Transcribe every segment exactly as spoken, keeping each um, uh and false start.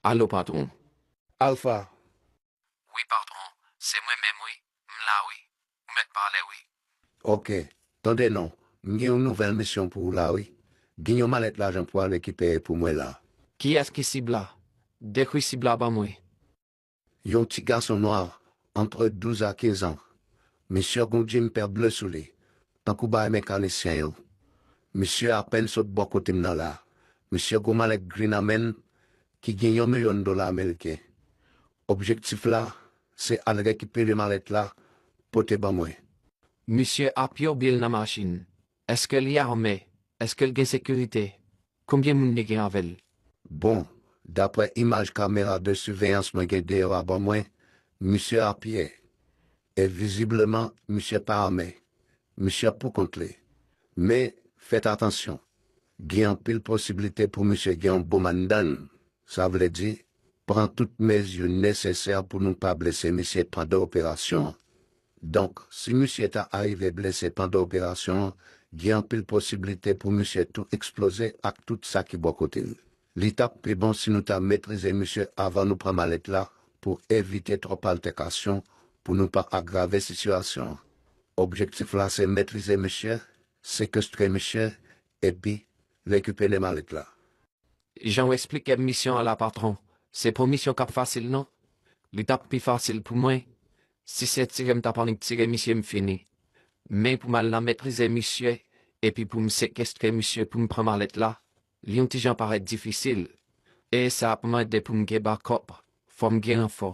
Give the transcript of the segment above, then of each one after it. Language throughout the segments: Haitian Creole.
Alo, patwon. Alfa. Wi, patwon. Se mwen menm, wi. M la, wi. Ou mèt pale, wi. Ok. Tande non. M gen yon nouvèl misyon pou ou la, wi. Gen yon malèt lajan pou al rekipere pou mwen la. Kiyès ki sib la? Dekri sib la ban mwen. Yon ti gason nwa, antre douz a kenz an. Misye gon jemper ble sou li, tankou bagay mekanisyen yo. Misye apèn sot bò kote m nan la. Misye gon malèt gri nan men l ki gen yon milyon dola ameriken. Objektif la, se al rekipere malèt la, pote ban mwen. Misye apye oubyen l nan machin? Èske li ame? Èske l gen sekirite? Konbyen moun li gen avè l? Bon, daprè imaj kamera de siveyans mwen gen deyò a ban mwen, misye apye. E vizibleman, misye pa ame. Misye poukont li. Men, fèt atansyon. Gen anpil posiblite pou misye gen yon bonm anndan l. Sa vle di, pran tout mezi nesesè pou nou pa blese misye pandan operasyon an. Donk, si misye ta arive blese pandan operasyon an, gen anpil posiblite pou misye tou eksploze ak tout sa ki bò kote l. Li t ap pi bon si nou ta metrize misye avan nou pran malèt la pou evite twòp altèkasyon, pou nou pa agrave sitiyasyon an. Objektif la se metrize misye, sekestre misye, epi rekipere malèt la. Jan w eksplike m misyon an la, patwon, se pa yon misyon k ap fasil non. Li t ap pi fasil pou mwen si se tire m t ap annik tire misye m fini. Men pou m al nan metrize misye epi pou m sekestre misye pou m pran malèt la, li yon ti jan parèt difisil. E sa ap mande pou m gen bakòp, fò m gen ranfò.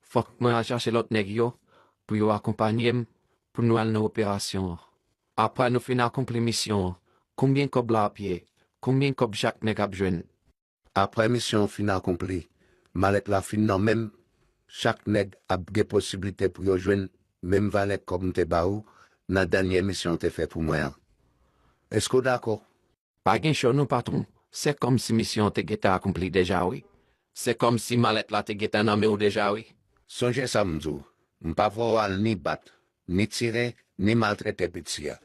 Fòk mwen al chache lòt nèg yo pou yo akonpanye m pou nou al nan operasyon an. Apre nou fin akonpli misyon an, konbyen kòb la ap ye? Konbyen kòb chak nèg ap jwenn? Apre misyon an fin akonpli, malèt la fin nan men m, chak nèg ap gen posiblite pou yo jwenn menm valè kòb m te ba ou nan dènye misyon w te fè pou mwen an. Èske w dakò? Pa gen cho non patwon, se kòmsi misyon an te gentan akonpli deja wi. Se kòmsi malèt la te gentan nan men w deja wi. Sonje sa m di w, m pa vle w al ni bat, ni tire, ni maltrete piti a.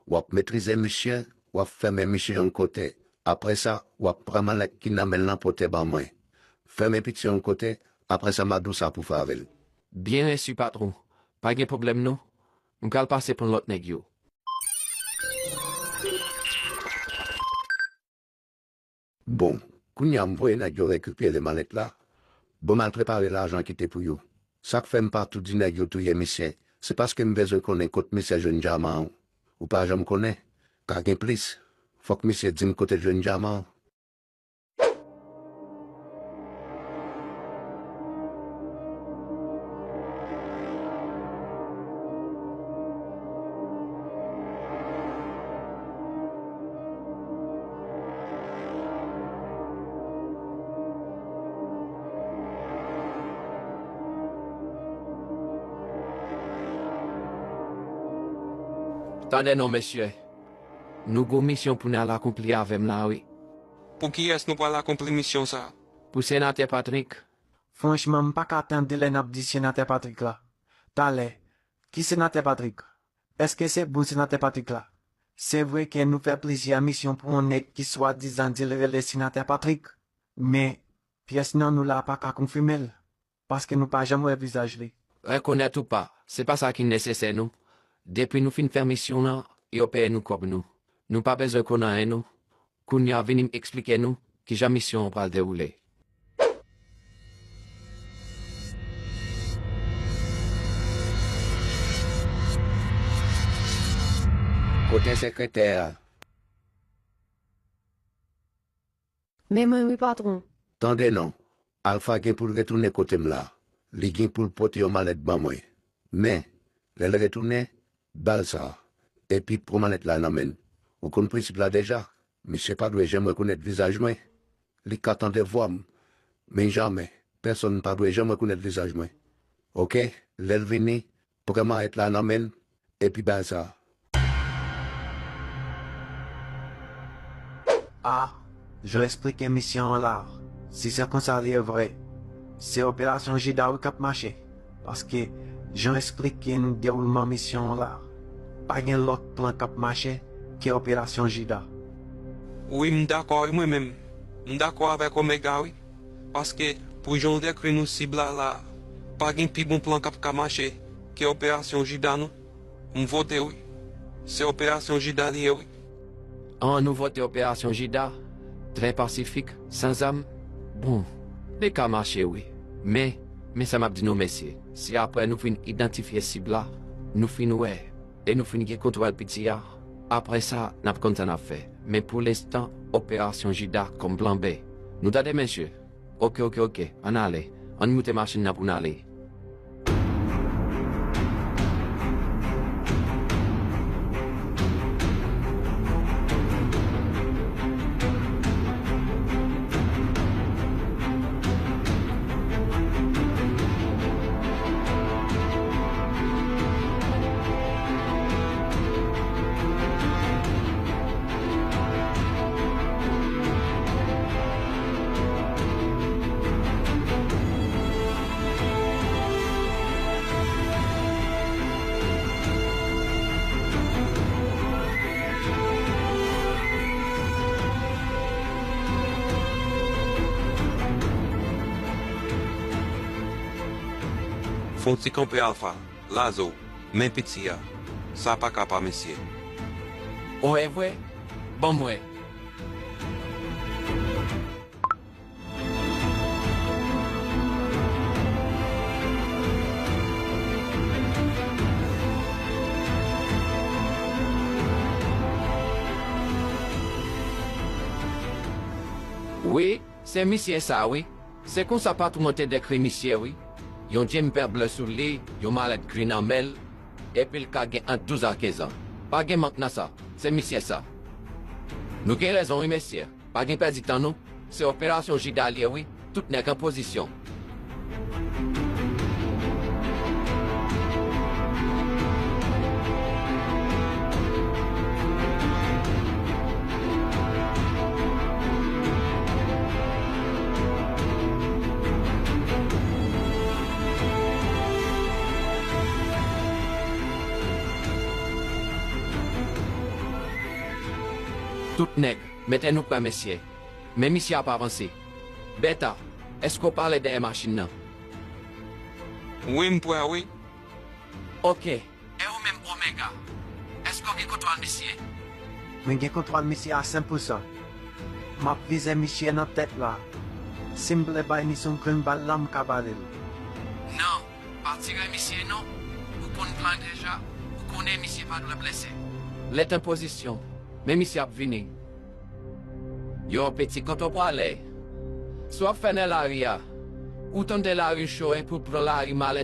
W ap metrize misye, w ap fèmen misye yon kote. Apre sa, w ap pran malèt ki nan men l lan pote ban mwen. Fèmen piti a yon kote, apre sa m a di w sa pou fè avè l. Byen resi patwon, pa gen pwoblèm non. M pral pase pran lòt nèg yo. Bon, kounye a m voye nèg yo rekipere malèt la. Bon m al prepare lajan ki te pou yo. Sa k fè m pa tou di nèg yo touye misye, se paske m bezwen konnen kot misye jwenn dyaman an. Ou pa janm konnen, ka gen plis. Fòk misye di m kote l jwenn dyaman an. Tande non mesye, nou gon misyon pou n al akonpli avè m la wi. Pou kiyès nou pral akonpli misyon sa? Pou Senatè Patrick. Franchman m pa ka tande lè n ap di Senatè Patrick la. Talè, ki Senatè Patrick? Èske se bon Senatè Patrick la? Se vre ke nou fè plizyè misyon pou yon nèg ki swadizan di l rele Senatè Patrick, men pyès nan nou la pa ka konfime l, paske nou pa janm wè vizaj li. Rekonèt ou pa, se pa sa ki nesesè non. Depi nou fin fè misyon an, yo peye nou kòb nou. Nou pa bezwen konn anyen non. Kounye a vini m eksplike nou kijan misyon an pral dewoule. Kote sekretè a? Men mwen wi patwon. Tande non, Alfa gen pou l retounen kote m la. Li gen pou l pote yon malèt ban mwen. Men, lè l retounen, ba l sa. Epi pran malèt la nan men l. Ou konn prensip la deja. Misye pa dwe janm rekonèt vizaj mwen. Li ka tande vwa m, men jamè, pèsonn pa dwe janm rekonèt vizaj mwen. Oke, lè l vini, pran malèt la nan men l, epi ba l sa. A, jan w eksplike misyon an la, si se konsa li ye vre, se operasyon Jida wi k ap mache. Paske, jan w eksplike n dewoulman misyon an la, pa gen lòt plan k ap mache ke operasyon Jida. Wi, m dakò wi mwen menm. M dakò avèk Omega wi. Paske, pou jan w dekri nou sib la la, pa gen pi bon plan k ap ka mache ke operasyon Jida non. M vote wi. Se operasyon Jida li ye wi. An, nou vote operasyon Jida. Trè pasifik, san zam. Bon, li ka mache wi. Men, men sa m ap di nou mesye, si apre nou fin idantifye sib la, nou fin wè, e nou fin gen kontwòl piti a, apre sa, n ap konn sa n ap fè. Men pou lenstan, operasyon Jida kòm plan B. Nou tande mesye? Oke, oke, oke. Ann ale. Ann moute machin nan pou n ale. Fè yon ti kanpe Alfa. Lazo, men piti a. Sa pa ka pa mesye. O, e vre? Ban m wè. Wi, se misye sa wi. Se konsa patwon an te dekri misye wi. Yon jemper ble sou li, yon malèt gri nan men l, epi l ka gen ant douz a kenz an. Pa gen mank nan sa, se misye sa. Nou gen rezon wi mesye, pa gen pèdi tan non. Se operasyon Jida li ye wi, tout nèg an pozisyon. Tout nèg, mete nou prè mesye. Men misye ap avanse. Beta, èske w pale dèyè machin nan? Wi, m prè wi. Oke. E ou menm Omega? Èske w gen kontwòl misye? Mwen gen kontwòl misye a san pousan. M ap vize misye nan tèt la. Si m vle bay misyon grenn bal la, m ka bale l. Non, pa tire misye non. Ou konn plan deja, ou konnen misye pa dwe blese. Lèt an pozisyon, men misye ap vini. Yon piti kote w prale? Si w ap fè nan lari a, ou tande lari cho epi w pran lari malèt.